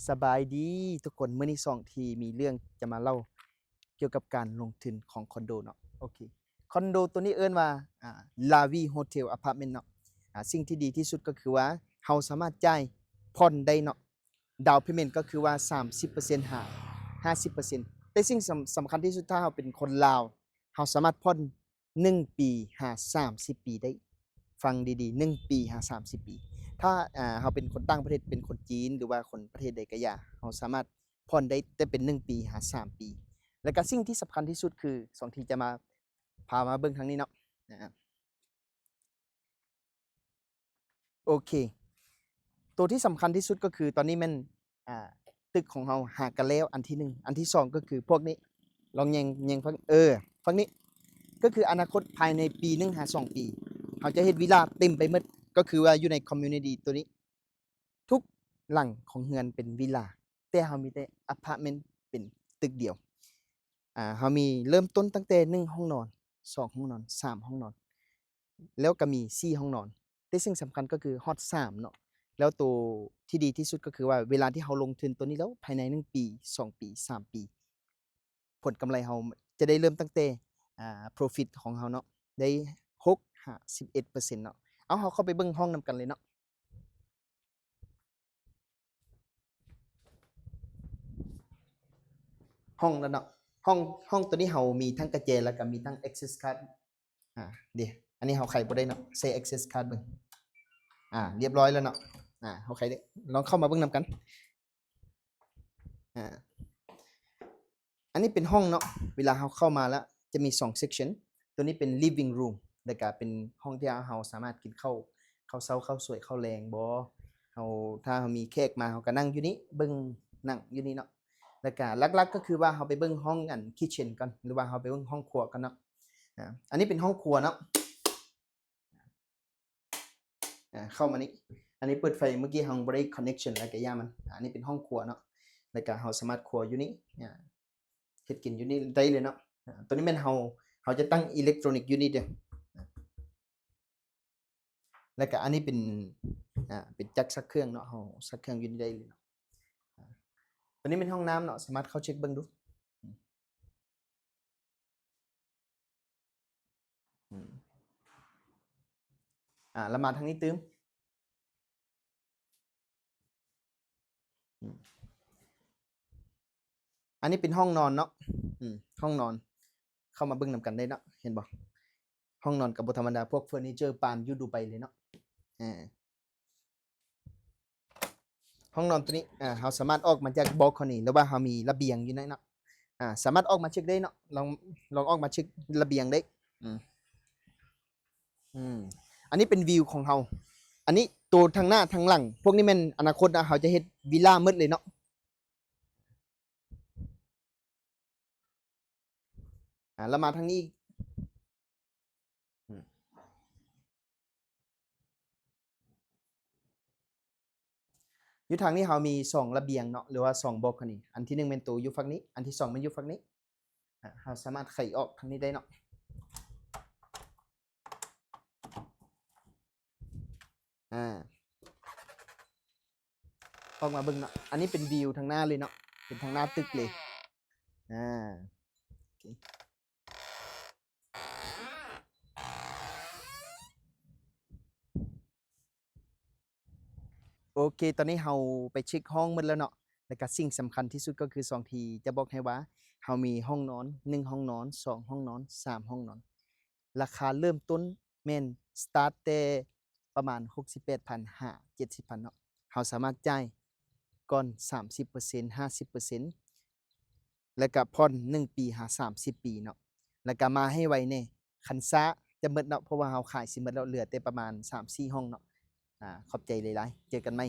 ສະບາຍດີທຸກຄົນ, ມື້ນີ້ຊ່ອງທີ່ມີເລື່ອງຈະມາເລົ່າກ່ຽວກັບການລົງທຶນຂອງຄອນໂດເນາະ. ໂອເຄ ຄອນໂດໂຕນີ້ເອີ້ນວ່າ ອ່າ ລາວີໂຮເທວອາພາດເມັນເນາະ. ອ່າ ສິ່ງທີ່ດີທີ່ສຸດກໍຄືວ່າເຮົາສາມາດຈ່າຍຜ່ອນໄດ້ເນາະ, ດາວເພເມັນກໍຄືວ່າສາມສິບເປີເຊັນຫາຫ້າສິບເປີເຊັນ. ແຕ່ສິ່ງສຳ ສຳຄັນທີ່ສຸດ ຖ້າເຮົາເປັນຄົນລາວ ເຮົາສາມາດຜ່ອນ ໜຶ່ງປີຫາສາມສິບປີໄດ້. ຟັງດີໆ ໜຶ່ງປີຫາສາມສິບປີ. ຖ້າ ອ່າ ເຮົາເປັນຄົນຕ່າງປະເທດ ເປັນຄົນຈີນ ຫຼືວ່າຄົນປະເທດໃດກໍຢ່າ, ເຮົາສາມາດຜ່ອນໄດ້ແຕ່ເປັນໜຶ່ງປີຫາສາມປີ. ແລ້ວກໍສິ່ງທີ່ສຳຄັນທີ່ສຸດຄື ຊ່ອງທີ່ຈະມາ ພາມາເບິ່ງທາງນີ້ເນາະ. ໂອເຄ ໂຕທີ່ສຳຄັນທີ່ສຸດກໍຄືຕອນນີ້ແມ່ນ ອ່າ ຕຶກຂອງເຮົາຫາກະແລ້ວອັນທີໜຶ່ງ, ອັນທີສອງກໍຄືພວກນີ້ ລອງແຍງ ແຍງຝັ່ງ ເອີ ຝັ່ງນີ້ ກໍຄືອະນາຄົດພາຍໃນປີໜຶ່ງຫາສອງປີ ເຮົາຈະເຮັດວິລາເຕັມໄປໝົດ, ກໍຄືວ່າຢູ່ໃນຄອມມູນິຕີໂຕນີ້ ທຸກຫຼັງຂອງເຮືອນເປັນວິລາ, ແຕ່ເຮົາມີແຕ່ອາພາດເມັນເປັນຕຶກດຽວ. ອ່າ ເຮົາມີເລີ່ມຕົ້ນຕັ້ງແຕ່ໜຶ່ງຫ້ອງນອນ, ສອງຫ້ອງນອນ, ສາມຫ້ອງນອນ ແລ້ວກໍມີສີ່ຫ້ອງນອນ, ແຕ່ສິ່ງສຳຄັນກໍຄືຮອດສາມເນາະ. ແລ້ວໂຕທີ່ດີທີ່ສຸດກໍຄືວ່າ ເວລາທີ່ເຮົາລົງທຶນໂຕນີ້ແລ້ວ ພາຍໃນໜຶ່ງປີ, ສອງປີ, ສາມປີ ຜົນກຳໄລເຮົາຈະໄດ້ເລີ່ມຕັ້ງແຕ່ ອ່າ ໂພຣຟິດຂອງເຮົາເນາະ ໄດ້ຫົກຫາສິບເອັດເປີເຊັນເນາະ. ເອົາ ເຮົາເຂົ້າໄປເບິ່ງຫ້ອງນຳກັນເລີຍເນາະ. ຫ້ອງແລ້ວເນາະ, ຫ້ອງ ຫ້ອງໂຕນີ້ເຮົາມີທັງກະແຈ ແລ້ວກໍມີທັງ access card. ອ່າ ເດ ອັນນີ້ເຮົາໄຂບໍ່ໄດ້ເນາະ, ໃສ່ access card ເບິ່ງ. ອ່າ ລຽບຮ້ອຍແລ້ວເນາະ. ອ່າ ເຮົາໄຂໄດ້, ລອງເຂົ້າມາເບິ່ງນຳກັນ. ອ່າ ອັນນີ້ເປັນຫ້ອງເນາະ, ເວລາເຮົາເຂົ້າມາແລ້ວຈະມີສອງ section. ໂຕນີ້ເປັນ living room ແລ້ວກະເປັນຫ້ອງທີ່ເຮົາສາມາດກິນເຂົ້າ ເຂົ້າເຊົ້າ ເຂົ້າສວຍ ເຂົ້າແລງບໍ, ເຮົາ ຖ້າເຮົາມີແຂກມາ ເຮົາກະນັ່ງຢູ່ນີ້ ເບິ່ງໜັງຢູ່ນີ້ເນາະ. ແລ້ວກະຫຼັກໆກໍຄືວ່າເຮົາໄປເບິ່ງຫ້ອງອັນ kitchen ກ່ອນ ຫຼືວ່າເຮົາໄປເບິ່ງຫ້ອງຄົວກ່ອນເນາະ. ອ່າ ອັນນີ້ເປັນຫ້ອງຄົວເນາະ. ອ່າ ເຂົ້າມານີ້ ອັນນີ້ເປີດໄຟ ເມື່ອກີ້ເຮົາບໍ່ໄດ້ connection ແລ້ວກະຢ່າມັນ. ອ່າ ອັນນີ້ເປັນຫ້ອງຄົວເນາະ, ແລ້ວກະເຮົາສາມາດຄົວຢູ່ນີ້ ອ່າ ເຮັດກິນຢູ່ນີ້ໄດ້ເລີຍເນາະ. ອ່າ ໂຕນີ້ແມ່ນເຮົາ ເຮົາຈະຕັ້ງອີເລັກໂຕຣນິກຢູ່ນີ້ເດີ. ແລ້ວກະອັນນີ້ເປັນ ອ່າ ເປັນຈັກຊັກເຄື່ອງເນາະ, ເຮົາຊັກເຄື່ອງຢູ່ນີ້ໄດ້ເລີຍເນາະ. ອ່າ ໂຕນີ້ແມ່ນຫ້ອງນ້ຳເນາະ, ສາມາດເຂົ້າເຊັກເບິ່ງດູ. ອືມ ອ່າ ລະມາທາງນີ້ຕື່ມ. ອືມ ອັນນີ້ເປັນຫ້ອງນອນເນາະ. ອືມ ຫ້ອງນອນ ເຂົ້າມາເບິ່ງນຳກັນໄດ້ເນາະ, ເຫັນບໍ່? ຫ້ອງນອນກໍບໍ່ທຳມະດາ, ພວກເຟີນີເຈີປານຢູ່ດູໄບເລີຍເນາະ. ເອີ ຫ້ອງນອນໂຕນີ້ ອ່າ ເຮົາສາມາດອອກມາຈາກບອລໂຄນີ ຫຼືວ່າເຮົາມີລະບຽງຢູ່ໃນເນາະ. ອ່າ ສາມາດອອກມາເຊັກໄດ້ເນາະ, ລອງ ລອງອອກມາເຊັກລະບຽງໄດ້. ອືມ ອືມ ອັນນີ້ເປັນວິວຂອງເຮົາ. ອັນນີ້ໂຕທາງໜ້າທາງຫຼັງ ພວກນີ້ແມ່ນອະນາຄົດນະ ເຮົາຈະເຮັດວິລາໝົດເລີຍເນາະ. ອ່າ ລະມາທາງນີ້ອີກ. ອືມ ຢູ່ທາງນີ້ເຮົາມີສອງລະບຽງເນາະ ຫຼືວ່າສອງບອລໂຄນີ. ອັນທີໜຶ່ງແມ່ນໂຕຢູ່ຝັ່ງນີ້, ອັນທີສອງແມ່ນຢູ່ຝັ່ງນີ້. ອ່າ ເຮົາສາມາດໄຂອອກທາງນີ້ໄດ້ເນາະ. ອ່າ ອອກມາເບິ່ງເນາະ, ອັນນີ້ເປັນວິວທາງໜ້າເລີຍເນາະ, ເປັນທາງໜ້າຕຶກເລີຍ. ອ່າ ໂອເຄ ໂອເຄ ຕອນນີ້ເຮົາໄປເຊັກຫ້ອງໝົດແລ້ວເນາະ, ແລ້ວກະສິ່ງສຳຄັນທີ່ສຸດກໍຄືຊ່ອງທີ່ຈະບອກໃຫ້ວ່າ ເຮົາມີຫ້ອງນອນ ໜຶ່ງຫ້ອງນອນ ສອງຫ້ອງນອນ ສາມຫ້ອງນອນ. ລາຄາເລີ່ມຕົ້ນແມ່ນສະຕາດແຕ່ປະມານຫົກສິບແປດພັນຫາເຈັດສິບພັນເນາະ. ເຮົາສາມາດຈ່າຍກ່ອນສາມສິບເປີເຊັນ ຫ້າສິບເປີເຊັນ ແລ້ວກະຜ່ອນໜຶ່ງປີຫາສາມສິບປີເນາະ, ແລ້ວກະມາໃຫ້ໄວແດ່ ຄັນຊ້າຈະໝົດເນາະ, ເພາະວ່າເຮົາຂາຍຊິໝົດແລ້ວ ເຫຼືອແຕ່ປະມານສາມສີ່ຫ້ອງເນາະ. ອາ ຂອບໃຈຫຼາຍໆ ເຈີກັນໃໝ່.